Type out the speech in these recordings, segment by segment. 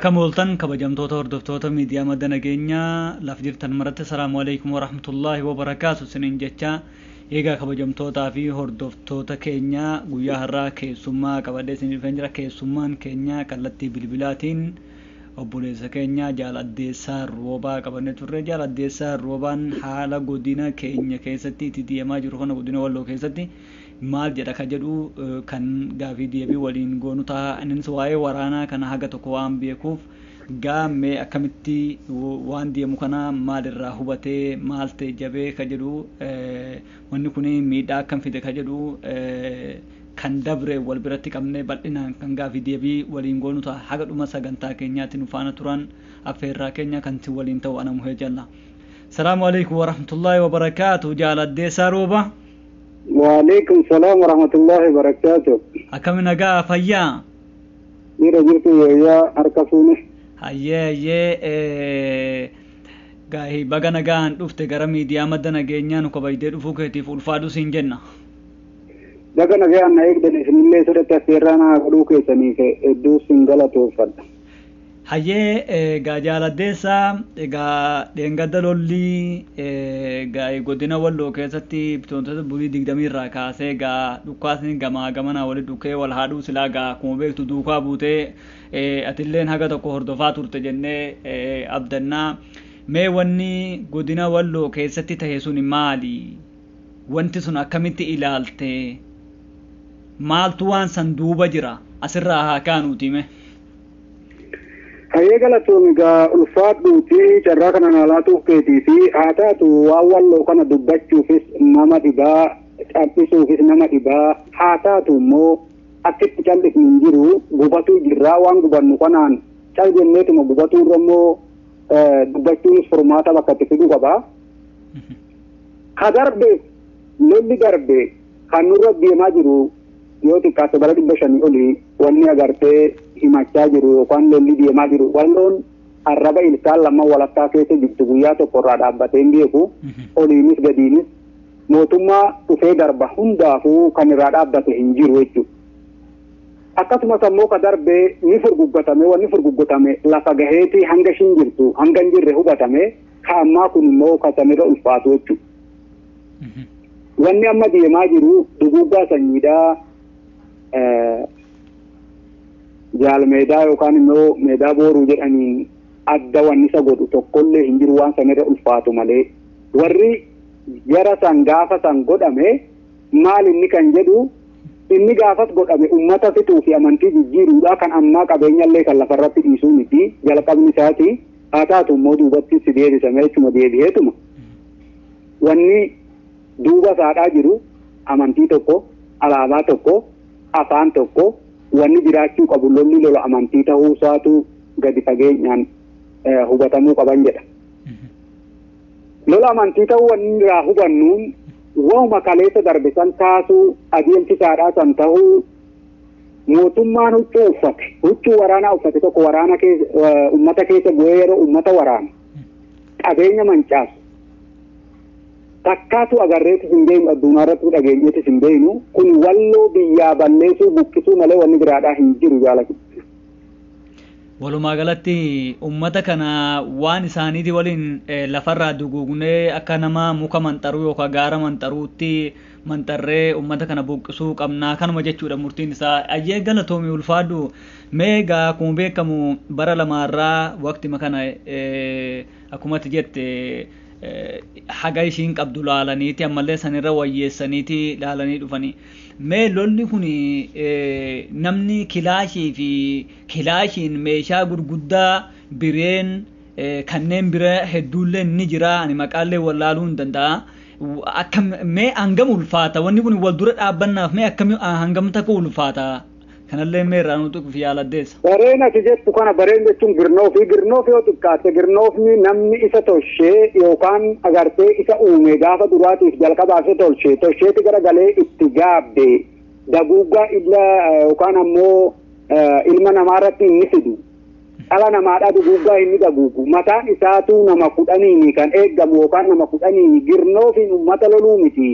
Akkam ooltan kabajamtoota hordoftoota miidiyaa madda nageenyaa lafa jirtan maratti salaamu alaikum warahmatullaahi wabarakaatu isiniin jecha eegaa kabajamtootaa fi hordoftoota keenya guyyaa har'aa keessummaa qabadhee isin dhufeen jira. Keessummaan keenya kallattii bilbilaatiin obboleessa keenya Jaal Addeessaa Roobaa qabannee turre. Jaal Addeessaa Roobaan haala godina keenya keessatti itti deemaa jiru kana godina Walloo keessatti maal jedha ka jedhu kan gaafii deebii waliin goonu ta'a. Innis waa'ee waraanaa kana haga tokko waan beekuuf gaammee akkamitti waan deemu kana maalirraa hubatee maal ta'e jabee ka jedhu wanni kun miidhaa akkam fide ka jedhu kan dabre wal biratti qabnee bal'inaan kan gaafii deebii waliin goonu ta'a. Haga dhuma sagantaa keenyaatti nu faana turan affeerraa keenya kan isin waliin ta'u ana muhee jalla. Salaamu alaikum warahmatullaahi wabarakaatu. Jaal Addeessaa Rooba. وعليكم السلام ورحمة الله وبركاته. Akkami nagaa fayyaa? Jira jirtu yooyaa harka fuune. Hayyee hayyee gaahii baga nagaan dhufte gara miidiyaa madda nageenyaa nu kabajdee dhufuu keetiif ulfaadhu siin jenna. Baga nagaan na eegdan isinillee sirriitti affeerraa naa godhuu keessaniif hedduu sin galatoofadha. Hayyee egaa Jaal Addeessaa egaa dheengadda lolli egaa godina Walloo keessatti bitootessa bulii 20 irraa kaasee egaa dhukkaasni gamaa gamanaa walitti dhukkee wal haadhuu silaa egaa akkuma beektu duukaa buutee atilleen haga tokko hordofaa turte jennee abdannaa. Mee wanni godina Walloo keessatti tahe sun maali? Wanti sun akkamitti ilaalte? Maaltu waan san duuba jira? Asirraa haa kaanuuti mee. Hayyee galatoon egaa ulfaadhuuti carraa kana naa laatuuf keetii fi haa taatu waan Walloo kana dubbachuufis nama dhibaa cal'isuufis nama dhibaa haa taatu immoo akkitti cal'isnu hin jiru gubatuu jirraa waan gubannu kanaan cal jenneetuma gubatuu irra immoo dubbachuunis furmaata bakka itti fiduu qaba. Ka darbe lolli darbe kan nurra deemaa jiru yoo xiqqaate bara 500 olii wanni agartee himachaa jiru yookaan lolli deemaa jiru Walloon arraba ilkaan lama walakkaa keessa jirtu guyyaa tokko irraa dhaabbatee hin beeku oliinis gadiinis mootummaa dhufee darba hundaafuu kan irraa dhaabbate hin jiru jechuudha. Akkasumas ammoo ka darbee ni furguggatame wanni furguggatame lafa gaheetii hanga ishiin jirtu hanga hin jirre hubatame ka ammaa kun immoo kasanirra ulfaatu jechuudha. Wanni amma deemaa jiru duguuggaa sanyiidhaa jaalmeedaa yookaan immoo meedaa booruu jedhaniin adda wanni isa godhu tokkollee hin jiru waan sanirra ulfaatu malee warri jara san gaafa san godhame maal inni kan jedhu inni gaafas godhame ummata fixuu fi amantii jijjiiruudha kan ammaa qabeenyallee kan lafarratti dhiisuu miti jalqabni isaati haa taatu immoo duubatti si deebisame jechuma deebi'eetuma wanni duuba isaadhaa jiru amantii tokko alaabaa tokko afaan tokko wanni jiraachuu qabu lolli lola amantii ta'uu isaatu gadi fageenyaan hubatamuu qaban jedha. Lola amantii ta'uu wanni irraa hubannuun waanuma kaleessa darbe san kaasuu adeemsi isaadhaa san ta'uu mootummaan huccuu uffate huccuu waraanaa uffate tokko waraana keessa uummata keessa bu'ee yeroo uummata waraana qabeenya mancaasu takkaatu agarreetis hin beeknu addunyaa irratti dhageenyeetis hin beeknu kun Walloo biyyaa balleessuu buqqisuu malee wanni biraadhaa hin jiru jaalatu. Walumaa galatti uummata kana waan isaaniitii waliin lafarraa duguugnee akka nama muka manxaruu yookaan gaara manxaruutti manxarree uummata kana buqqisuu qabnaa kanuma jechuudha murtiin isaa. Ayyee galatoomii ulfaadhu mee egaa akkuma beekamu bara lamaarraa waqtima kana akkumatti jette haga ishiin qabdu laalaniiti ammallee sanirra wayyeessaniiti laalanii dhufanii. Mee lolli kun namni kilaashii fi kilaashiin meeshaa gurguddaa bireen kanneen bira hedduullee ni jira ani maqaallee wallaaluu hin danda'a. Akkam mee hangam ulfaata wanni kun wal dura dhaabbannaaf mee akkam hangam takka ulfaata kanallee mee irraa nu tuquuf yaala addeessa. Bareen ati jettu kana bareen jechuun girnoofi girnoofi yoo xiqqaate girnoofni namni isa tolchee yookaan agartee isa uume gaafa duraatiif jalqabaaf isa tolchee tolcheeti garagalee itti gaabbe daguuggaa illa yookaan ammoo ilma namaarratti inni fidu dhala namaadhaa duguuggaa inni daguugu mataan isaatu nama 10 kan eeggamu yookaan nama 10 girnoofiin uummata loluu miti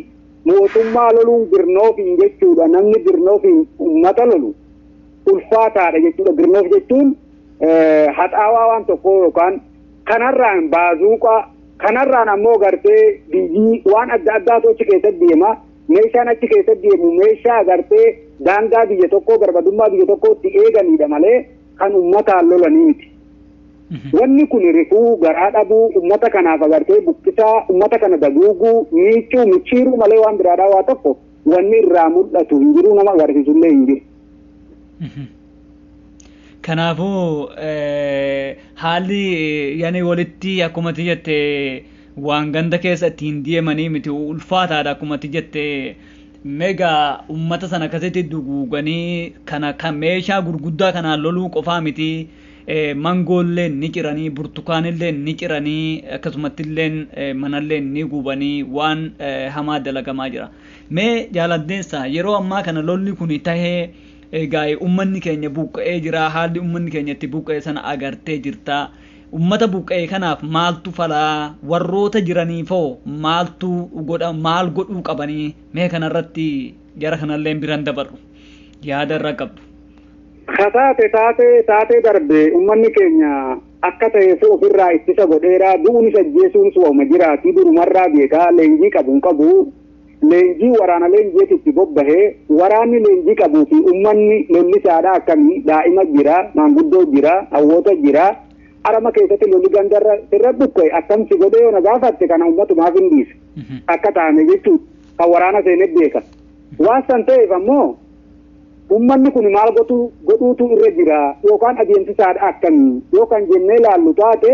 mootummaa loluun girnoofiin jechuudha namni girnoofiin uummata lolu ulfaataadha jechuudha. Girnoof jechuun Haxaawaa waan tokko yookaan kanarraan baazuuqaa kanarraan ammoo gartee biyyi waan adda addaatu achi keessatti deema. Meeshaan achi keessatti deemu meeshaa gartee daangaa biyya tokkoo barbadummaa biyya tokkootti eeganidha malee kan uummataan lolanii miti. Wanni kun rifuu garaa dhabuu uummata kanaaf agartee buqqisaa uummata kana daguuguu miicuu micciiruu malee waan biraadhaa waa tokko wanni irraa mul'atu hin jiru, nama agarsiisullee hin jiru. Kanaafuu haalli yani walitti akkuma ati jette waan ganda keessa ittiin deemanii miti, ulfaataadha akkuma ati jette. Meegaa uummata sana akkasitti duguuganii kana kan meeshaa gurguddaa kanaan loluu qofaa miti. Mangoollee ni ciranii, burtukaanillee ni ciranii, akkasumattillee manallee ni gubanii waan hamaa dalagamaa jira. Mee jaaladdeessa, yeroo ammaa kana lolli kun tahee egaa uummanni keenya buqqa'ee jira, haalli uummanni keenya itti buqqa'e sana agartee jirta. Uummata buqqa'e kanaaf maaltu falaa, warroota jiraniifoo maaltu godha, maal godhuu qabanii? Mee kanarratti jara kanallee biraan dabarru yaada irra qabdu. Taate taate taatee darbe uummanni keenya akka ta'eef ofirraa ittisa godheera. Du'uun isa ajjeesuun waanuma jiraati, durumarraa beekaa. Leenjii qabu hin qabu, leenjii waraana leenjiitti itti bobbahee waraanni leenjii qabuu fi uummanni lollisaadha akkamii? Daa'ima jira, maanguddoo jira, hawwoota jira. Arama keessatti lolli gandarra irra dhukkee akkamsi godhee yoo na gaafatte, kana uummatumaaf hin dhiisu akka ta'ame jechuudha. Kan waraana seenee beeka waan san ta'eef ammoo uummanni kun maal godhuutu irra jira yookaan adeemsisaadha akkamii yookaan jennee laallu taate,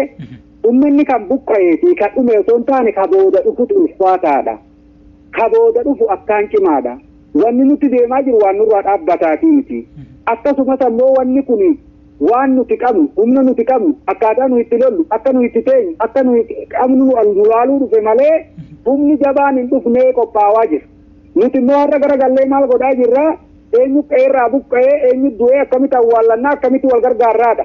uummanni kan buqqa'ee fi kan dhume osoo hin taane ka booda dhufutu ulfaataadha. Ka booda dhufu akkaan cimaadha. Wanni nuti deemaa jiru waan nurraa dhaabbataatii miti. Akkasumas ammoo wanni kun waan nuti qabnu, humna nuti qabnu, akkaataa nu itti lollu, akka nu itti teenyu, akka nu qabnu nu laaluu dhufe malee humni jabaan hin dhufnee qophaawaa jira. Nuti immoo har'a garagallee maal godhaa jirraa? Eenyu qeerraa buqqa'ee, eenyu du'ee, akkamitti awwaallannaa, akkamitti wal gargaarraadha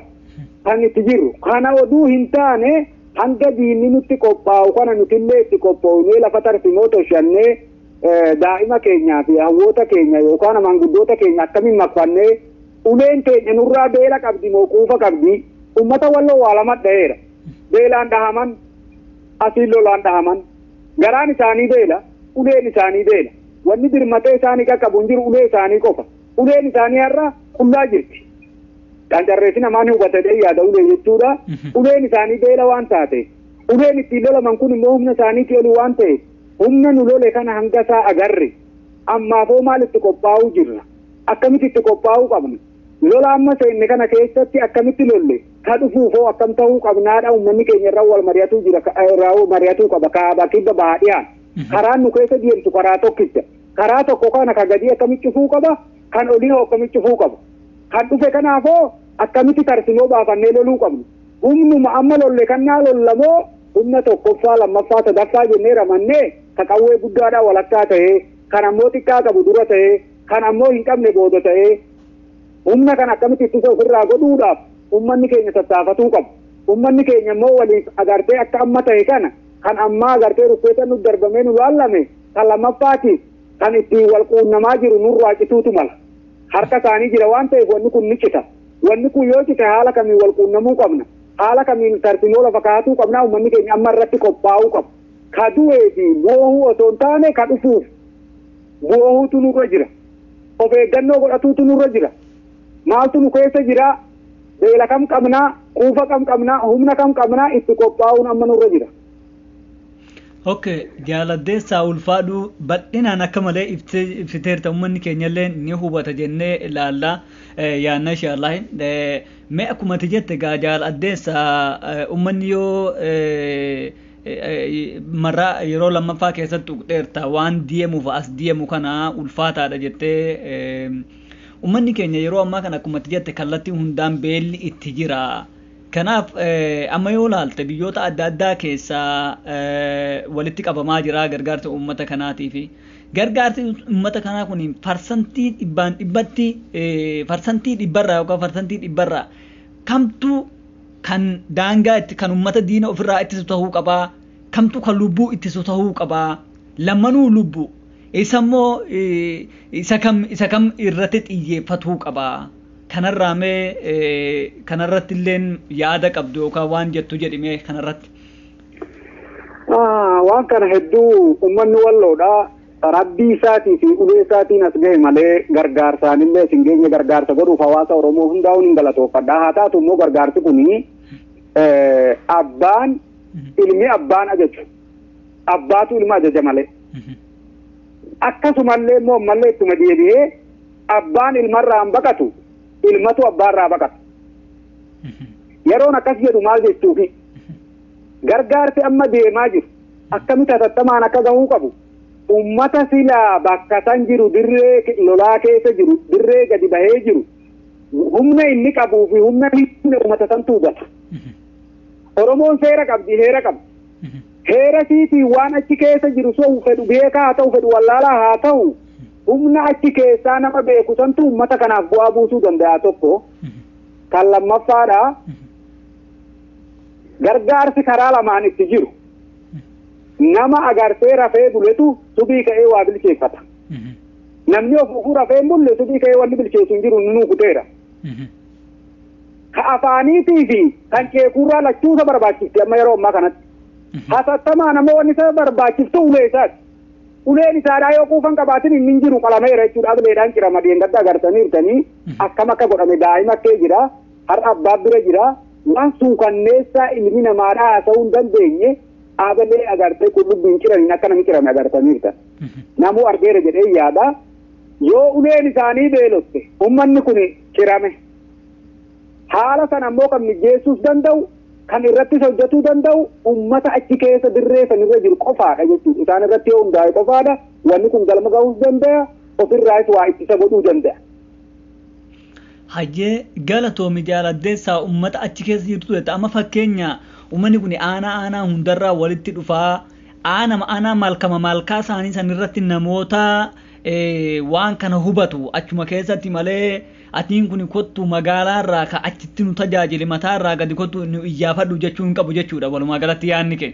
kan itti jirru. Kana oduu hin taane hanga diinni nutti qophaa'u kana nutillee itti qophoonee lafa tarsimoo toshannee daa'ima keenyaa fi hawwoota keenya yookaan maanguddoota keenya akkamiin makfannee, uleen keenya nurraa beela qabdi moo quufa qabdi? Uummata Walloo waa lama dha'eera. Beelaan dhahaman, asiin lolaan dhahaman, garaan isaanii beela, uleen isaanii beela. Wanni birmatee isaanii qaqqabu hin jiru, ulee isaanii qofa. Uleen isaanii har'a qullaa jirti. Qancarreessi namaan hubatee yaada ulee jechuudha. Uleen isaanii beela waan taate. Uleen ittiin lolaman kun immoo humna isaaniitii oli waan ta'e, humna nu lole kana hanga isaa agarre. Ammaafoo maal itti qophaa'uu jirra? Akkamitti itti qophaa'uu qabna? Lola amma seenne kana keessatti akkamitti lolle? Ka dhufuufoo akkam ta'uu qabnaadha? Uummanni keenya irraa wal mari'atuu jira, irraa mari'atuu qaba. Kaaba, kibba, baadhiyaan. Karaan nu keessa deemtu karaa tokkicha. Karaa tokko kana ka gadii akkamitti cufuu qaba? Kan olii hoo akkamitti cufuu qaba? Kan dhufe kanaafoo akkamitti tarsimoo baafannee loluu qabna? Humnuma amma lolle kannaa lollamoo humna tokkoffaa, lammaffaa, sadaffaa jennee ramannee, ka qawwee guddaadhaa walakkaa ta'ee, kan ammoo xiqqaa qabu dura ta'ee, kan ammoo hin qabne booda ta'ee, humna kan akkamitti ittisa ofirraa godhuudhaaf uummanni keenya tattaafatuu qaba. Uummanni keenya immoo waliif agartee akka amma ta'e kana kan ammaa agartee rukkeessa nu darbamee nu laallame kan lammaffaatiif kan ittiin wal quunnamaa jiru nurraa cituutu mala. Harka isaanii jira waan ta'eef wanni kun ni cita. Wanni kun yoo cite haala kamiin wal quunnamuu qabna? Haala kamiin tartiiboo lafa kaa'atuu qabna? Uummanni keenya amma irratti qophaa'uu qaba. Ka du'ee fi boohuu osoo hin taane ka dhufuuf boohuutu nurra jira. Of eeggannoo godhatuutu nurra jira. Maaltu nu keessa jira? Beela kam qabnaa? Quufa kam qabnaa? Humna kam qabnaa? Itti qophaa'uun amma nurra jira. Okay, jaaladdeessaa, ulfaadhuu, bal'inaan akka malee ibsiteerta, uummanni keenyallee ni hubata jennee ilaalla yaanna inshaallah. Mee akkuma ati jette gaa jaaladdeessaa, uummanni yoo marraa yeroo lammaffaa keessatti tuqxeerta waan deemuuf as deemu kana ulfaataadha jettee, uummanni keenya yeroo ammaa kana akkuma ati jette kallattii hundaan beelli itti jira. Kanaaf amma yoo ilaalte biyyoota adda addaa keessaa walitti qabamaa jira gargaarsa uummata kanaatiif. Gargaarsi uummata kanaa kun parsantii dhibbaan dhibbatti, parsantii dhibbarraa yookaan parsantii dhibbarraa kamtu kan daangaa itti kan uummata diina ofirraa ittisu ta'uu qabaa, kamtu kan lubbuu ittisu ta'uu qabaa? Lammanuu lubbuu, isa immoo isa kam irratti xiyyeeffatuu qabaa? Kanarraa mee kanarratti illeen yaada qabdu yookaan waan jettu jedhimee kanarratti. Waan kana hedduu uummanni Walloodha. Rabbii isaatii fi ulee isaatiin as gahe malee gargaarsaanillee isin geenye gargaarsa godhuuf hawaasa Oromoo hundaa'uun hin galatoofadha. Haa taatu immoo gargaarsi kuni abbaan ilmi abbaan ajaju. Abbaatu ilma ajaja malee. Akkasumallee immoo ammallee ittuma deebi'ee abbaan ilmarraa hin baqatu, ilmatu abbaarraa baqata. Yeroon akkas jedhu maal jechuufi gargaarsi amma deemaa jiru akkamitti hatattamaan akka gahuu qabu. Ummata silaa bakka san jiru dirree lolaa keessa jiru dirree gadi bahee jiru humna inni qabuu fi humna inni ummata santu hubata. Oromoon seera qabdi, heera qabdi. Heera siitii waan achi keessa jiru sun fedhu beekaa haa ta'u fedhu wallaalaa haa ta'u humna achi keessaa nama beeku santu ummata kanaaf bu'aa buusuu danda'a tokko. Kan lammaffaadha. Gargaarsi karaa lamaan itti jiru. Nama agartee rafee buletu subii ka'ee waa bilcheeffata. Namni of ufuu rafee hin bulle subii ka'ee wanni bilcheessu hin jiru nuu kuteera. Ka afaaniitii fi kan ceekuurraa lachuusa barbaachifti amma yeroo ammaa kanatti. Hatattamaa nama wanni isa barbaachiftu ulee isaati. Uleen isaadhaa yoo quufan qabaatin inni hin jiru qalameera jechuudha. Ableedhaan cirama deengadda agartanii akkam akka godhame daa'ima kee jira. Har'a abbaa bira jira. Waan suukanneessaa ilmi namaadhaa haasa'uu hin dandeenye abalee agartee qullubbiin ciraniin akka namni cirame agartaniirta. Namuu argeera jedhee yaada. Yoo uleen isaanii beelotte uummanni kun cirame. Haala sana ammoo kan mijeessuus danda'u kan irrattis hojjetuu danda'u uummata achi keessa dirree sanirra jiru qofaadha jechuudha. Isaan irratti yoo hundaa'e qofaadha. Wanni kun galma ga'uus danda'a. Ofirraas waa ittisa godhuu danda'a. Hayyee galatoomi jaaladdeessaa uummata achi keessa jirtu ture. Amma fakkeenya uummanni kun aanaa aanaa hundarraa walitti dhufaa aanama aanaa malkama malkaa isaanii sanirratti namoota waan kana hubatu achuma keessatti malee atiin kun kottu magaalaarraa ka achitti nu tajaajile mataarraa gadi kottu nu iyyaafadhu jechuu hin qabu jechuudha walumaa galatti yaadni kee.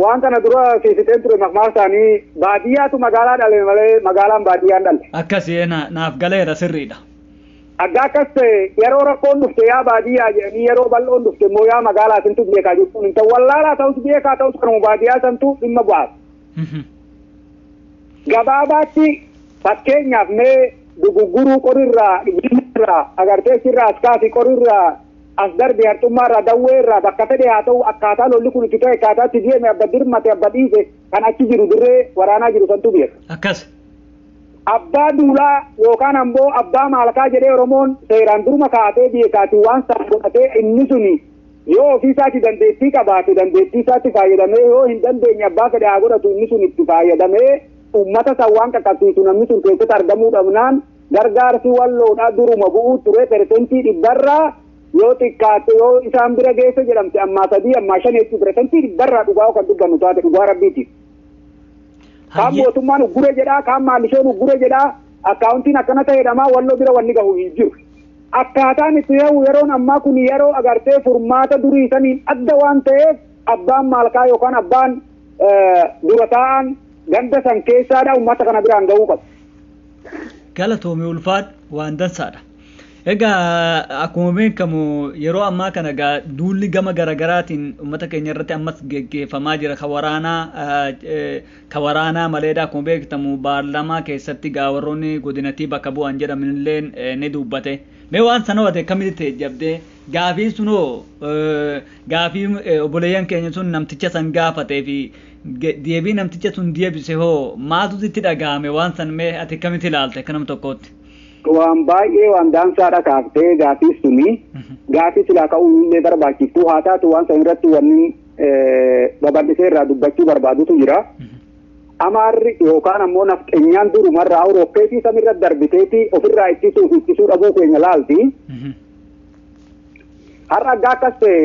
Waan kana dura siisiteen ture maqmaa isaanii baadiyyaatu magaalaa dhale malee magaalaan baadiyyaan dhale. Akkasii naaf galeera sirriidha. Agga akkas ta'e yeroo rakkoon dhufte yaa baadiyyaa jedhanii yeroo bal'oon dhufte immoo yaa magaalaa sintu beekaa jechuun hin ta'u wallaalaa ta'us beekaa ta'us kanuma baadiyyaa santu dhimma baasa. Gabaabaatti fakkeenyaaf mee dugugguruu qorirraa dhibirraa agartee sirraa as kaasii qorirraa as darbe harxummaarraa dawweerraa bakka fedhe haa ta'u akkaataa lolli kun itti ta'e akkaataa itti deeme abba dirmate abba dhiise kan achi jiru dirree waraanaa jiru santu beeka. Akkas. Abbaa duulaa yookaan ammoo abbaa maalkaa jedhee Oromoon seeraan duruma kaatee beekaatii waan sana godhatee inni suni yoo ofii isaatti dandeettii qabaate dandeettii isaatti fayyadamee yoo hin dandeenye abbaa fedhe haa godhatu inni sun itti fayyadamee uummata san waan qaqqabsiisu namni sun keessatti argamuu dhabnaan gargaarsi Walloodhaa duruma bu'uu ture 100% yoo xiqqaate yoo isaan bira geesse jedhamte ammaa 3 ammaa 5 jechuun 100% dhugaa kan dubbannu taate dhugaa rabbiiti. Kaan mootummaan uggure jedhaa kaan maallishoon uggure jedhaa akkaawuntiin akkana ta'edhamaa Walloo bira wanni gahu hin jiru. Akkaataan itti ta'u yeroon ammaa kun yeroo agartee furmaata durii saniin adda waan ta'eef abbaan maalkaa yookaan abbaan dura taa'an ganda san keessaadha uummata kana biraan gahuu qabu. Galatoomii ulfaadhu waan dansaadha. Egaa akkuma beekamu yeroo ammaa kana egaa duulli gama garaagaraatiin uummata keenya irratti ammas geggeeffamaa jira. Ka waraanaa maleedha. Akkuma beekamu baarlamaa keessatti egaa warroonni godinatii bakka bu'an jedhamanillee ni dubbate. Mee waan sana hubate akkamitti ta'e jabdee gaafii sunoo gaafii obboleeyyan keenya sun namticha san gaafatee fi deebii namticha sun deebise hoo maaltu sitti dhagahame waan san mee ati akkamitti ilaalte akka nama tokkootti? Waan baay'ee waan daansaadha kaaftee gaafii suni gaafii silaa ka'uu illee barbaachiftu haa taatu waan san irratti wanni babal'isee irraa dubbachuu barbaadutu jira. Amaarri yookaan ammoo nafxeenyaan durumarraa rokkeetii samirra darbiteeti ofirraa ittisuuf ittisuu dhabuu keenya laalti. Har'a aggaa akkas ta'e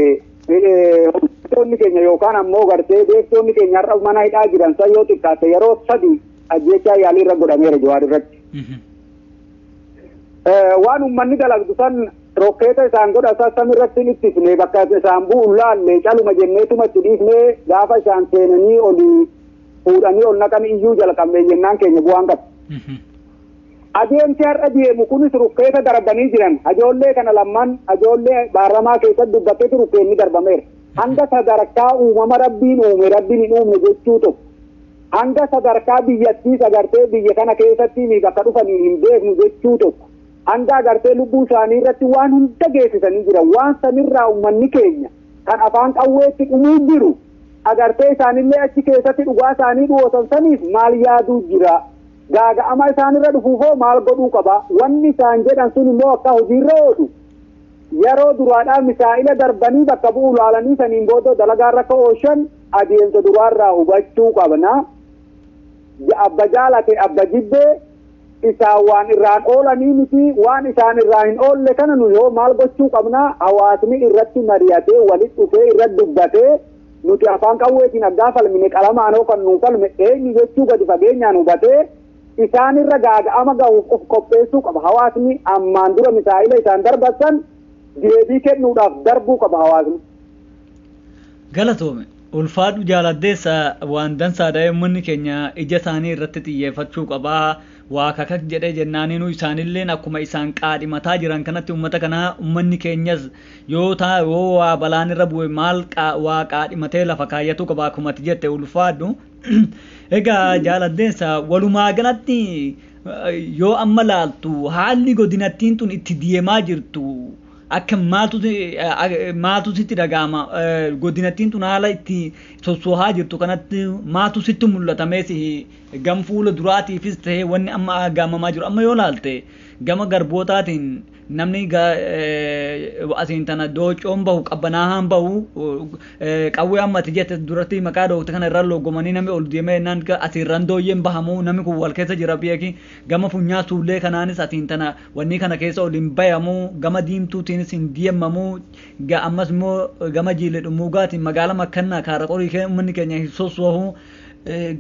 hojjettoonni keenya yookaan ammoo gartee beektoonni keenya har'a mana hidhaa jiran san yoo xiqqaate yeroo 3 ajjeechaa yaalii irra godhameera Jawaar irratti. Waan uummanni dalagdu san rokkeeta isaan godhata samirratti ittisne bakka isaan bu'u laalle caluma jenneetuma itti dhiifnee gaafa isaan seenanii olii fuudhanii ol naqan iyyuu jalqabne jennaan keenya bu'aan qabu. Adeemsi har'a deemu kunis rukkeeta darbanii jiran. Ajoollee kana lamman ajoollee baarramaa keessatti dubbatteetu rukkeenni darbameera. Hanga sadarkaa uumama Rabbiin uume Rabbiin hin uumne jechuu tokko. Hanga sadarkaa biyyattiis agartee biyya kana keessatti mi bakka dhufanii hin beeknu jechuu tokko. Hanga agartee lubbuu isaanii irratti waan hunda geessisanii jiran. Waan sanirraa uummanni keenya kan afaan qawweetti dhumuu jiru agartee isaanillee achi keessatti dhugaa isaanii dhuwootan saniif maal yaaduu jira. Gaaga'ama isaanirra dhufuufoo maal godhuu qaba? Wanni isaan jedhan sun immoo akka hojiirra oolu yeroo duraadhaa misaa'ila darbanii bakka bu'u laalanii saniin booda dalagaarra akka ooshan adeemsa duraarraa hubachuu qabna. Abba jaalate abba jibbee isaan waan irraan oolanii miti, waan isaan irraa hin oolle kana nu yoo maal gochuu qabna? Hawaasni irratti mari'atee walitti dhufee irratti dubbatee nuti afaan qawweetiin aggaa falmine qalamaanoo kan nuu falme eenyu jechuu gadi fageenyaan hubatee isaan irra gaaga'ama gahuuf of qopheessuu qaba. Hawaasni ammaan dura misaa'ila isaan darbatsan deebii kennuudhaaf darbuu qaba hawaasni. Galatoome. Ulfaadhu jaaladdeessa waan dansaadha. Uummanni keenya ija isaanii irratti xiyyeeffachuu qabaa. Waa kakak jedhee jennaaniinuu isaanilleen akkuma isaan qaadhimataa jiran kanatti uummata kanaa uummanni keenyas yoo taa yoo waa balaan irra bu'e maal waa qaadhimatee lafa kaayyatu qaba akkuma ati jette ulfaadhu. Egaa jaaladdeessa walumaa galatti yoo amma laaltu haalli godinattiin tun itti deemaa jirtu akka maaltu sitti dhaga'ama? Godinattiin tun haala itti sossoohaa jirtu kanatti maaltu sitti mul'atamee si gam fuula duraatiifis ta'ee wanni amma aggaamamaa jiru amma yoo laalte gama garbootaatiin namni asiin tana doocoon bahu qabbanaahaan bahu qawwee amma ati jette duratti maqaa dhoofte kana irra loogomanii namni ol deemee jennaan asiirran dooyyeen bahamu namni kun wal keessa jira beeki gama funyaa suullee kanaanis asiin tana wanni kana keessa ol hin bayamu gama diimtuutiinis hin deemamu ammas immoo gama jiile dhumuugaatiin magaala makkannaa kaara qorii uummanni keenya hin sossoohu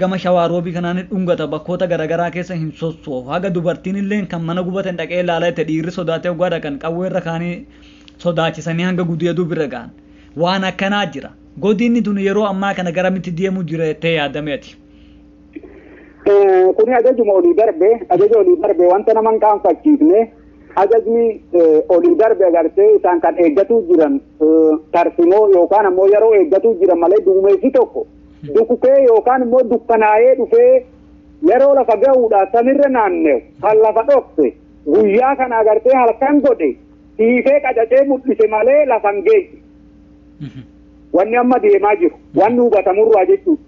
gama shawaaroobii kanaan dhungata bakkoota garaagaraa keessa hin sossoohu haga dubartiin illee kan mana gubatan dhaqee ilaalaa itti dhiirri sodaatee waggaa dhaqan qawwee irra kaanii sodaachisanii hanga gudeeduu bira ga'an waan akkanaa jira. Godinni tun yeroo ammaa kana garamitti deemuu jira jettee yaadameeti. Kuni ajajuma olii darbe, ajaja olii darbe wanta nama hin qaanfachiifne ajajni olii darbe agartee isaan kan eeggatuu jiran tarsimoo yookaan ammoo yeroo eeggatuu jiran malee duumessi tokko dukukee yookaan immoo dukkanaa'ee dhufee yeroo lafa ga'uudhaan samirra naanna'u kan lafa dhokse guyyaa kana agartee halkan godhe hiikee qacacee mul'ise malee lafa hin geessu. Wanni amma deemaa jiru wanni hubatamurraa jechuudha.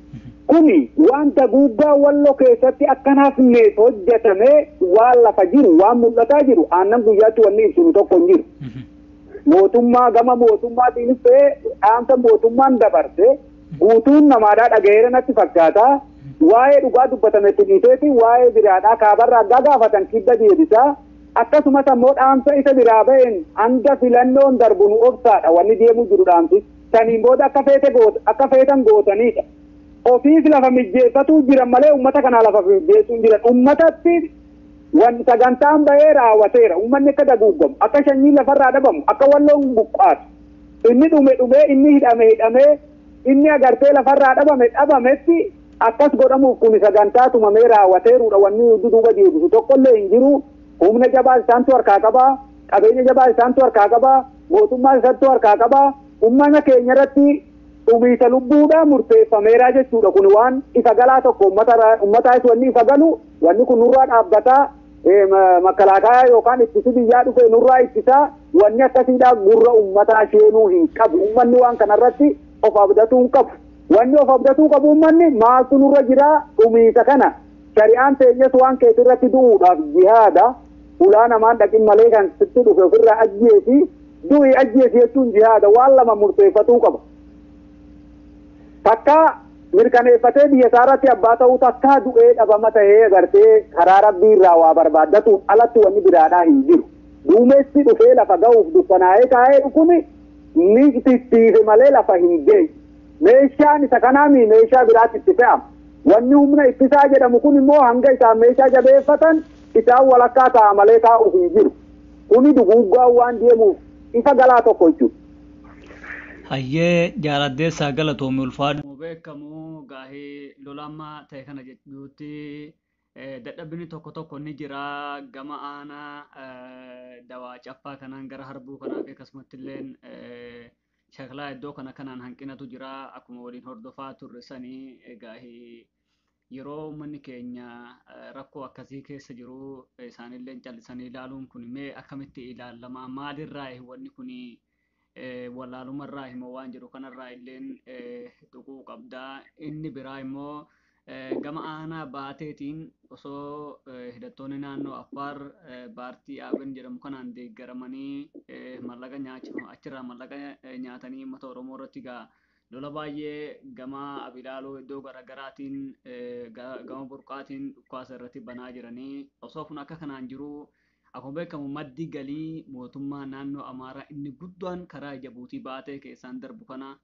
Kuni wanta gubbaa Walloo keessatti akkanaaf neef hojjetamee waan lafa jiru waan mul'ataa jiru aannan guyyaatti wanni ibsinu tokko hin jiru. Mootummaa gama mootummaatiinis ta'ee dhaamsa mootummaan dabarse guutuun namaadhaa dhaga'eera natti fakkaata. Waa'ee dhugaa dubbatametti dhiiseeti waa'ee biraadhaa kaabarraa aggaa gaafatan kibba deebisaa. Akkasumas ammoo dhaamsa isa biraa ba'een hanga filannoon darbu nu obsaadha wanni deemuu jiru dhaamsi. Saniin booda akka feetan gootanidha. Ofiis lafa mijjeeffatuu jiran malee uummata kanaa lafa mijjeessuu hin jiran. Uummatatti wan sagantaan ba'ee raawwateera. Uummanni akka daguuggamu, akka sanyiin lafarraa dhabamu, akka Walloon buqqaatu. Inni dhume dhumee, inni hidhame hidhamee, inni agartee lafarraa dhabame dhabametti akkas godhamuuf kun sagantaa tumamee raawwateerudha. Wanni hundi duuba deebisu tokkollee hin jiru. Humna jabaa isaantu harkaa qabaa, qabeenya jabaa isaantu harkaa qabaa, mootummaa isaantu harkaa qabaa. Uummata keenya irratti dhumiisa lubbuudhaa murteeffameera jechuudha. Kun waan ifa galaa tokko uummataas wanni ifa galu wanni kun nurraa dhaabbataa makalaakaa yookaan ittisi biyyaa dhufe nurraa ittisaa wanni akkasiidhaa gurra uummataa seenuu hin qabu. Uummanni waan kanarratti of abdatuu hin qabu. Wanni of abdatuu qabu uummanni maaltu nurra jiraa dhumiisa kana shari'aan teenyas waan keetirratti du'uudhaaf jihaada ulaa namaan dhaqin malee kan sitti dhufe ofirraa ajjeesi du'i ajjeesi jechuun jihaada waan lama murteeffatuu qaba. Takka mirkaneeffatee biyya isaarratti abbaa ta'uu takka du'ee dhabama ta'ee agartee karaa rabbii irraa waa barbaaddatuun alatti wanni biraadhaa hin jiru. Duumessi dhufee lafa ga'uuf dukkanaa'ee taa'ee kun ni tittiife malee lafa hin geenye. Meeshaan isa kanaami meeshaa biraatti itti fe'ama. Wanni humna ittisaa jedhamu kun immoo hanga isaan meeshaa jabeeffatan isaan walakkaa ta'a malee taa'uuf hin jiru. Kuni duguuggaa waan deemuuf ifa galaa tokko jechuudha. Hayyee jaaladdeessaa galatoomii ulfaadhu. Beekamu gaahee lola ammaa ta'e kana jechuutti Dadhabbiin tokko tokko ni jira gama aanaa Dawaa Caffaa kanaan gara Harbuu kanaa fi akkasumatti illeen Shaklaa iddoo kana kanaan hanqinatu jira, akkuma waliin hordofaa turre sanii. Egaa yeroo uummanni keenya rakkoo akkasii keessa jiru isaanillee callisanii ilaaluun kun mee akkamitti ilaalama? Maalirraa wanni kun, wallaalumarraa himoo waan jedhu kanarraa illeen tuquu qabdaa. Inni biraa immoo gama aanaa Baateetiin osoo hidhattoonni naannoo Affaar paartii ABN jedhamu kanaan deeggaramanii mallaqa nyaachuu achirraa mallaqa nyaatanii uummata Oromoo irratti egaa lola baay'ee gama Abilaaloo iddoo garaagaraatiin gama Burqaatiin dhukaasa irratti banaa jiranii, osoo kun akka kanaan jiru, akkuma beekamu maddi galii mootummaa naannoo Amaaraa inni guddaan karaa Jabuutii Baatee keessaan darbu kana.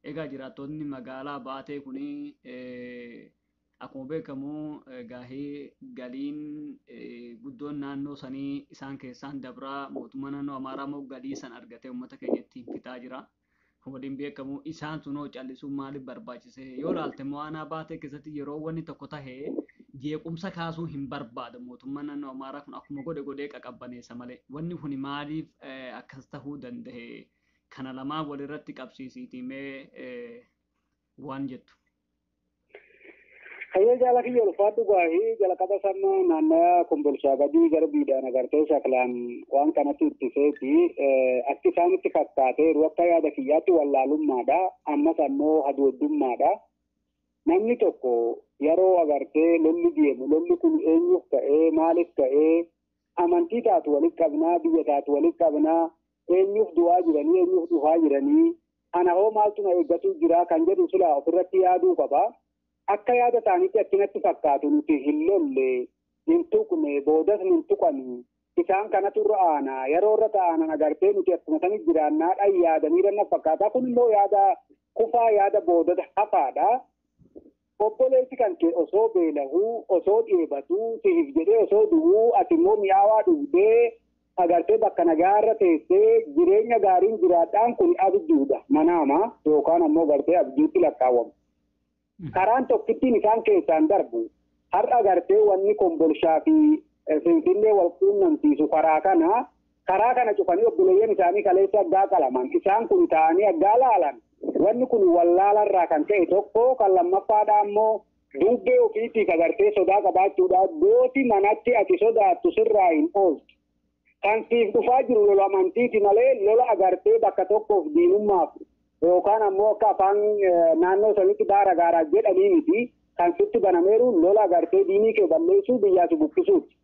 Egaa jiraattonni magaalaa Baatee kuni akkuma beekamu gaahee galiin guddoon naannoo sanii isaan keessaan dabraa, mootummaa naannoo Amaaraa immoo galii san argatee uummata keenya ittiin fixaa jira. Kun waliin beekamu. Isaan sunoo callisuun maaliif barbaachise? Yoo ilaalte immoo aanaa Baatee keessatti yeroo wanni tokko tahee jeequmsa kaasuu hin barbaadu mootummaan naannoo Amaaraa kun, akkuma godhe godhee qaqabbaneessa malee. Wanni kun maaliif akkas tahuu danda'e? Kana lamaan walirratti qabsiisiitii mee waan jettu. Hayyee, jaala kiyya, ulfaadhu. Gaahii jalqaba sama naannaya Kombolchaa gadii garbiidhaan agartee Shaklaan waan kanatti ittiseeti akki isaanitti fakkaateeru akka yaada kiyyaatti wallaalummaadha, ammas ammoo hadoodummaadha. Namni tokko yeroo agartee lolli deemu, lolli kun eenyuuf ta'ee, maaliif ta'ee, amantii taatu walitti qabnaa, biyya taatu walitti qabnaa, eenyuuf du'aa jiranii, eenyuuf dhufaa jiranii, ana hoo maaltu na eeggatu jira kan jedhu silaa ofirratti yaaduu qaba. Akka yaada isaaniitti akkinatti fakkaatu nuti hin lolle, hin tuqne, boodas hin tuqani. Isaan kanatu irra aana. Yeroo irra ta'anan agartee nuti akkuma sanii jiraannaadhaan yaadanii ranna fakkaata. Kun immoo yaada kufaa, yaada boodata hafaadha. Obboleessi kan kee osoo beelahuu, osoo dheebatuu, siif jedhee osoo du'uu, ati immoo mi'aawaa dhugdee agartee bakka nagaarra teessee jireenya gaariin jiraadhaan, kun abjuudha manaama yookaan ammoo gartee abjuutti lakkaawwamu. Karaan tokkittiin isaan keessaan darbu har'a agartee wanni Kombolshaa fi Finfinnee wal quunnamsiisu karaa kana. Karaa kana cufanii obboleeyyan isaanii kaleessa aggaa qalaman isaan kun ta'anii aggaa laalan, wanni kun wallaalarraa kan ta'e tokko. Kan lammaffaadha ammoo dubbee ofiitiif agartee sodaa qabaachuudha. Gooti manatti ati sodaattu sirraa hin ooltu. Kan siif dhufaa jiru lola amantiiti malee lola agartee bakka tokkoof diinummaaf yookaan ammoo akka afaan naannoo sanitti baara gaaraa jedhanii miti. Kan sitti banameeru lola agartee diinii kee balleessuu, biyyaa si buqqisuuti.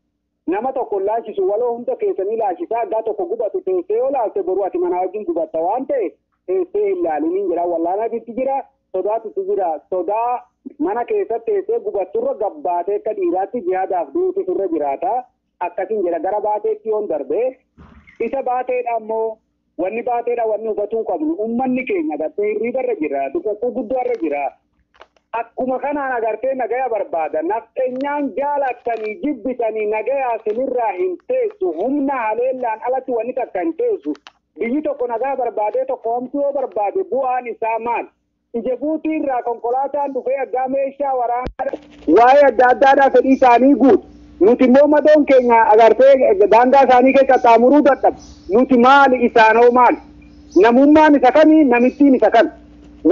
Nama tokko laashisu, waloo hunda keessanii laashisaa. Aggaa tokko gubatu teessee yoo laalte, boru ati manaa wajjin gubatta waan ta'e teessee hin laaliniin jira. Wallaanatitti jira, sodaatutti jira. Sodaa mana keessatti teessee gubatturra gabbaatee akka dhiiraatti jihaadaaf duutu irra jiraata. Akkasiin jedha. Gara Baateetti yoon darbe, isa Baateedha ammoo wanni Baateedha wanni hubatuu qabnu, ummanni keenya agartee hirriibarra jira, duqaqquu guddaarra jira. Akkuma kanaan agartee nagaya barbaada. Nafxenyaan jaalattanii jibbitanii nagayaa sinirraa hin teessu. Humna haleellaan alatti wanni takka hin teessu. Biyyi tokko nagaa barbaadee tokko homtuu yoo barbaade bu'aan isaa maal? Ijabuutii irraa konkolaataan dhufee aggaa meeshaa waraanaa waa'ee adda addaadhaa fedhii isaanii guutu. Nuti immoo madoon keenya agartee daangaa isaanii keessa qaxxaamuruu dadhabu. Nuti maali, isaanoo maali? Namummaan isa kamii, namittiin isa kami?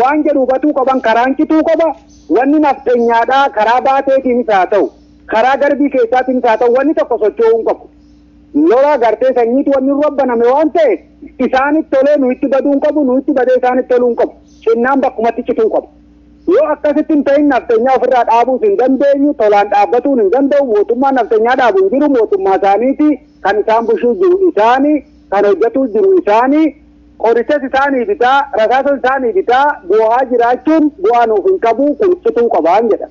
Waan jedhu hubatuu qaban, karaan cituu qaba. Wanni nafxenyaadhaa karaa Baateetiinis haa ta'u, karaa Garbii keessaatiinis haa ta'u, wanni tokko socho'uu hin qabu. Lola agartee sanyiitu wanni irra baname waan ta'e isaanitti tolee nu itti baduu hin qabu, nu itti badee isaanitti toluu hin qabu. Cinnaan bakkumatti cituu qaba. Yoo akkasitti hin ta'in nafxenyaa ofirraa dhaabuus hin dandeenyu, tolaan dhaabbatuun hin danda'u, mootummaan nafxenyaa dhaabu hin jiru, mootummaa isaaniiti. Kan isaan bushuu jiru isaani, kan hojjetuu jiru isaani, qorichas isaanii bitaa, rasaasas isaanii bitaa, bu'aa jiraachuun bu'aa nuuf hin qabu, kun cituu qabaan jedha.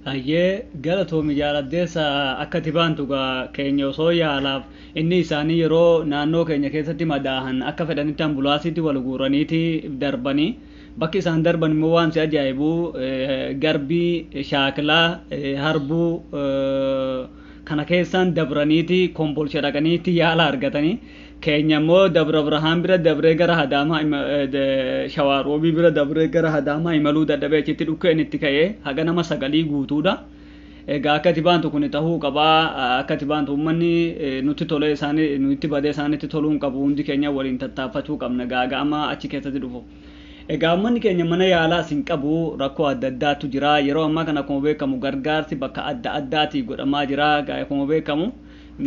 Hayyee, galatoomi jaaladdeessa. Akka ati baantu gaa keenya osoo yaalaaf inni isaanii yeroo naannoo keenya keessatti madaahan akka fedhanitti ambulaansiitti wal guuraniiti darbanii, bakki isaan darban immoo waan si ajaa'ibu Garbii, Shaakilaa, Harbuu kana keessaan dabraniiti Kombolcha dhaqaniiti yaala argatanii, keenya immoo Dabra Birhaan bira dabree gara Hadaamaa, Shawaaroobii bira dabree gara Hadaamaa imaluu dadhabee achitti dhukkeen itti ka'ee haga nama sagalii guutuudha. Egaa akka itti baantu kun ta'uu qabaa. Akka itti baantu uummanni nutti tolee isaanii nutti badee isaanitti toluu hin qabu. Hundi keenya waliin tattaaffachuu qabna gaaga'ama achi keessatti dhufu. Egaa uummanni keenya mana yaalaas hin qabu, rakkoo adda addaatu jira. Yeroo ammaa kana akkuma beekamu gargaarsi bakka adda addaatii godhamaa jira. Akkuma beekamu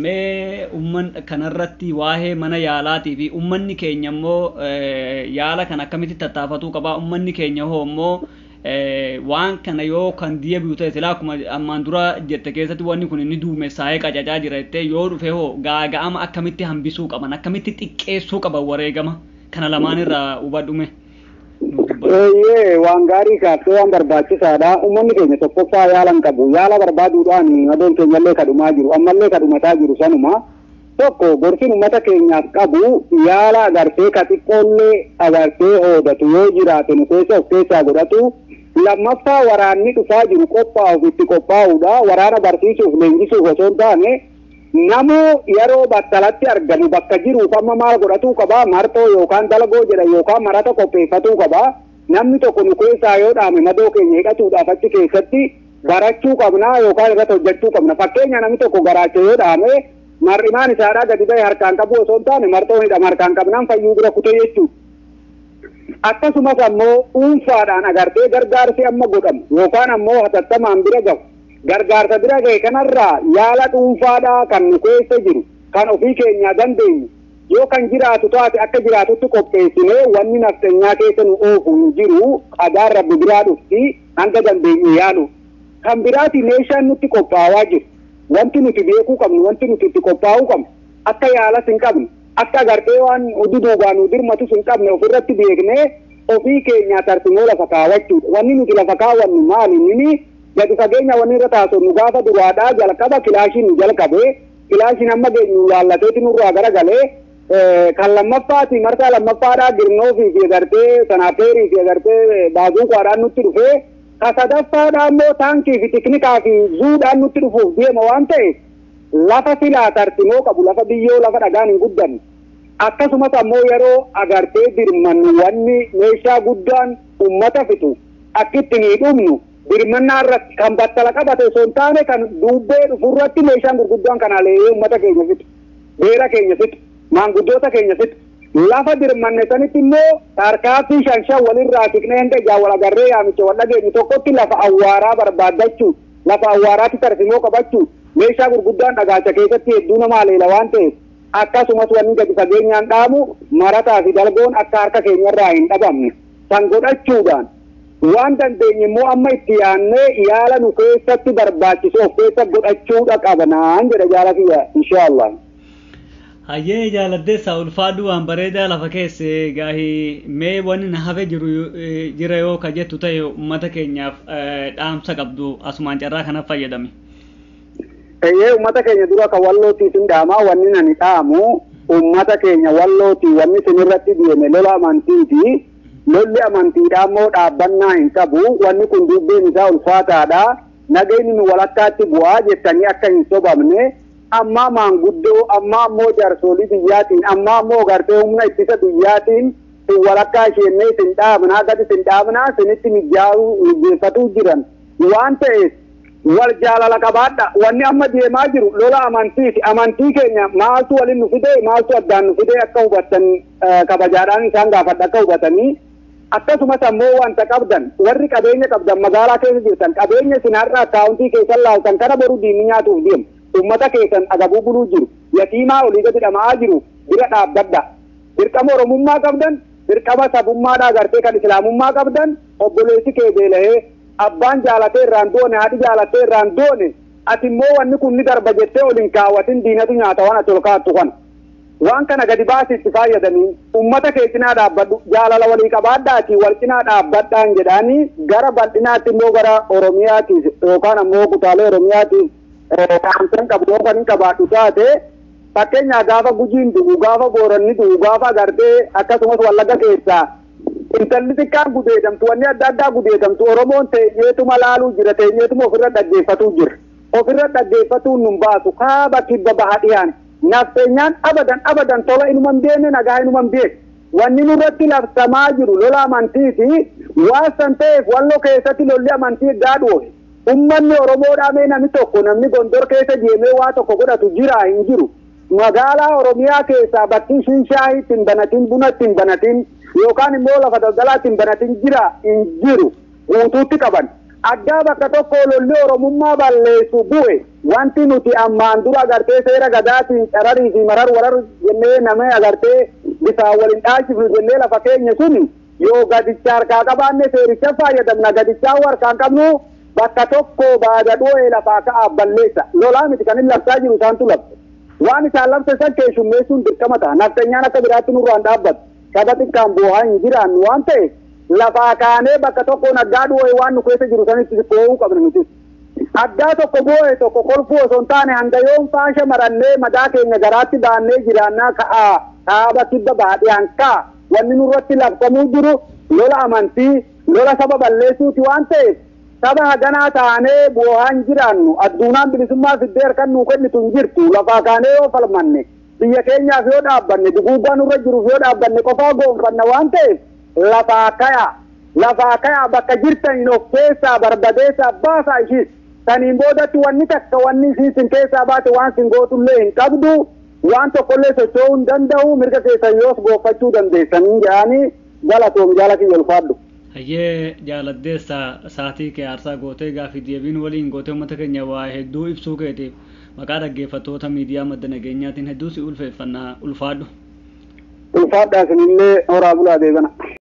mee uumman kanarratti waa'ee mana yaalaatii fi uummanni keenya immoo yaala kana akkamitti tattaafatuu qaba? Uummanni keenya hoo immoo waan kana yoo kan deebi'u ta'e, silaa akkuma ammaan dura jette keessatti wanni kun inni duumessaa'ee qacacaa jira jettee, yoo dhufe hoo gaaga'ama akkamitti hambisuu qaban, akkamitti xiqqeessuu qaban wareegama kana lamaan irraa hubadhume? Eeyyee, waan gaarii kaaftee, waan barbaachisaadha. Uummanni keenya tokkoffaa yaala hin qabu. Yaala barbaaduudhaan adoon keenyallee kadhumaa jiru. Ammallee kadhumataa jiru sanuma. Tokko gorsiin uummata keenyaaf qabu, yaala agartee ka xiqqoollee agartee hoodatu yoo jiraate nu keessa of keessaa godhatu. Lammaffaa, waraanni dhufaa jiru qophaa'uuf itti qophaa'uudha. Waraana barsiisuuf leenjisuuf osoo hin taane, namuu yeroo battalatti argamu bakka jiruuf amma maal godhatuu qabaa? Marxoo yookaan dalgoo jedha yookaan marata qopheeffatuu qabaa. Namni tokko nu keessaa yoo dhaame madoo keenya hidhatuudhaaf achi keessatti barachuu qabnaa yookaan irratti hojjechuu qabna. Fakkeenya, namni tokko garaacha yoo dhaame mar'imaan isaadhaa gadi bahe harkaan qabu osoo hin taane, marxoon hidhama harkaan qabnaan fayyuu bira kutee jechuudha. Akkasumas ammoo dhuunfaadhaan agartee gargaarsi amma godhamu yookaan ammoo hatattamaan bira gahu, gargaarsa bira gahe kanarraa yaala dhuunfaadhaa kan nu keessa jiru kan ofii keenyaa dandeenyu yoo kan jiraatu taate akka jiraatutti qopheessinee, wanni nafxanyaa keessa nu oofu hin jiru, qadaan rabbi biraa dhufti, hanga dandeenyu yaalu. Kan biraati, meeshaan nutti qophaa'aa jiru. Wanti nuti beekuu qabnu, wanti nuti itti qophaa'uu qabnu, akka yaalas hin qabne, akka agartee waan duduubaan nu dirmatus hin qabne, ofirratti beeknee ofii keenyaa tartimoo lafa kaawwachuudha. Wanni nuti lafa kaawwannu maali? Inni gadi fageenya wanni irra taasifnu gaafa duraadhaa jalqaba kilaashiin nu jalqabee, kilaashiin amma geenyu laallateeti nurraa garagalee, kan lammaffaati marsaa lammaffaadhaa girnoofii fi agartee sanaapeerii fi agartee baazuuqaadhaan nutti dhufee, ka sadaffaadhaa immoo taankii fi tiknikaa fi zuudhaan nutti dhufuuf deema waan ta'eef, lafa silaa tartimoo qabu, lafa biyyoo, lafa dhagaan hin guddanne. Akkasumas ammoo yeroo agartee dirmannu, wanni meeshaa guddaan ummata fixu akkitti ni dhumnu dirmannaa irratti kan battala qabate osoo hin taane, kan duubbee dhufu irratti meeshaan gurguddaan kan aleeyee ummata keenya fixu, beera keenya fixu, maanguddoota keenya fixu. Lafa dirmanne sanitti immoo tarkaaffii shan shan walirraa siqnee hanga ijaan wal agarree yaamicha wal dhageenyu tokkotti lafa awwaaraa barbaaddachuu, lafa awwaaraatti tarsimoo qabachuu. Meeshaa gurguddaan dhagaacha keessatti hedduu nama aleela waan ta'eef, akkasumas wanni gadi fageenyaan dhaamu marataa fi dalgoon akka harka keenyarraa hin dhabamne san godhachuudhaan, waan dandeenye immoo amma itti yaannee yaala nu keessatti barbaachisu of keessa godhachuudha qabnaan jedha jaala kiyya, inshaallah. Hayyee jaaladdeessa, ulfaadhu, waan bareedaa lafa keesse. Gaahii mee wanni na hafe jiru jira yoo ka jettu ta'e, uummata keenyaaf dhaamsa qabdu asumaan carraa kanaaf fayyadame. Eeyyee, uummata keenya dura kan wallootii sin dhaamaa. Wanni nani dhaamu uummata keenya wallootii, wanni sinirratti deeme lola amantiiti. Lolli amantiidhaa immoo dhaabbannaa hin qabu. Wanni kun dubbeen isaa ulfaataadha. Nageenyi nu walakkaatti bu'aa jettanii akka hin sobamne, ammaa maanguddoo, ammaa ammoo jaarsolii biyyaatiin, ammaa ammoo gartee humna ittisa biyyaatiin sin walakkaa isheennee sin dhaabnaa, gadi sin dhaabnaa, sinitti mijaa'uu mijeeffatuu jiran waan ta'eef wal jaalala qabaadha. Wanni amma deemaa jiru lola amantiiti. Amantii keenya maaltu waliin nu fide, maaltu addaan nu fide akka hubattan kabajaadhaan isaan gaafadha akka hubatanii. Akkasumas ammoo wanta qabdan, warri qabeenya qabdan, magaalaa keessa jirtan, qabeenya isin har'a akkaawuntii keessan laaltan kana boru diinni nyaatuuf deemu. Uummata keessan agabuu buluu jiru. Yatiimaa olii gadi dhama'aa jiru bira dhaabbadha. Dirqama Oromummaa qabdan, dirqama sabummaadhaa agartee kan Islaamummaa qabdan, obboleessi kee beelahee, abbaan jaalatee irraan doone, haadhi jaalatee irraan doone, ati immoo wanni kun ni darba jettee ol hin kaawwatin, diinatu nyaata waan ati ol kaa'attu kana. Waan kana gadi baasii itti fayyadamii ummata kee cinaa dhaabbadhu, jaalala walii qabaadhaatii wal cinaa dhaabbadhaan jedhaanii. Gara bal'inaatti immoo gara Oromiyaatiif yookaan ammoo kutaalee Oromiyaatiif dhaamsan qabu yoo kan hin qabaadhu taate, fakkeenyaa gaafa Gujiin du'u, gaafa Booranni du'u, gaafa agartee akkasumas Wallagga keessaa intalli xiqqaan gudeedamtu, wanni adda addaa gudeedamtu, Oromoon teenyeetuma laaluu jira, teenyeetuma ofirra dhaggeeffatuu jira. Ofirra dhaggeeffatuun nun baasu. Kaaba, kibba, baha, dhiyaan nafteenyaan abadan abadan tola inuma hin beekne, nagaa inuma hin beekne. Wanni nurratti labsamaa jiru lola amantiiti. Waan san ta'eef Walloo keessatti lolli amantii gaadhu. Ummanni Oromoodhaa mee namni tokko namni Gondor keessa deemee waa tokko godhatu jira hin jiru. Magaalaa Oromiyaa keessaa bakki ishiin shaayii ittiin banatin, buna ittiin banatin yookaan immoo lafa daldalaa ittiin banatin jira hin jiru. Guutuutti qaban. Addaa bakka tokko lolli Oromummaa balleessu bu'e wanti nuti ammaan dura agartee seera gadaatiin cararii fi marar warar jennee nama agartee bifaan waliin dhaachifnu jennee lafa keenya suni yoo gadicha harkaa qabaanne seericha fayyadamna, gadichaa harkaan qabnu bakka tokko baada dho'ee lafaa ka'aaf balleessa. Lolaa miti kan inni labsaa jiru, isaantu labsa. Waan isaan labsa san keessummeessuun dirqama ta'a. Nafxanyaan akka biraatti nurraan dhaabbatu. Saba xiqqaan boo'aa hin jiraannu waan ta'eef lafaa kaanee bakka tokko naggaa dho'ee waan nu keessa jiru sanitti boo'uu qabna nutis. Addaa tokko boo'e tokko kolfuu osoo hin taane hanga yoom faasha marannee madaa keenya garaatti baannee jiraannaa ka'aa kaaba kibba baadhiyaan ka'a. Wanni nurratti labsamuu jiru lola amantii, lola saba balleessuuti waan ta'eef saba haganaa taanee boo'aa hin jiraannu. Adduunaan bilisummaa fiddee harkaan nuu kennitu hin jirtu. Lafaa kaanee yoo falmanne, biyya keenyaaf yoo dhaabbanne, duguuggaa nurra jiruuf yoo dhaabbanne qofaa goonfanna waan ta'eef lafaa kaya. Lafaa kaya bakka jirtaniin of keessaa barbadeessaa baasaa ishiis. Saniin boodatti wanni takka wanni isiin sin keessaa baate waan sin gootullee hin qabdu. Waan tokkollee socho'uu hin danda'u, mirga keessan yoos goofachuu dandeessanii jedhanii. Galatoom jaala kiyya, ulfaadhu. Hayyee jaaladdeessa, saatii kee aarsaa gootee gaafii deebiin waliin gootee uummata keenya waa hedduu ibsuu keetiif maqaa dhaggeeffattoota miidiyaa madda nageenyaatiin hedduu si ulfeeffannaa, ulfaadhu. Ulfaadhaa, isinillee horaa bulaa deebana.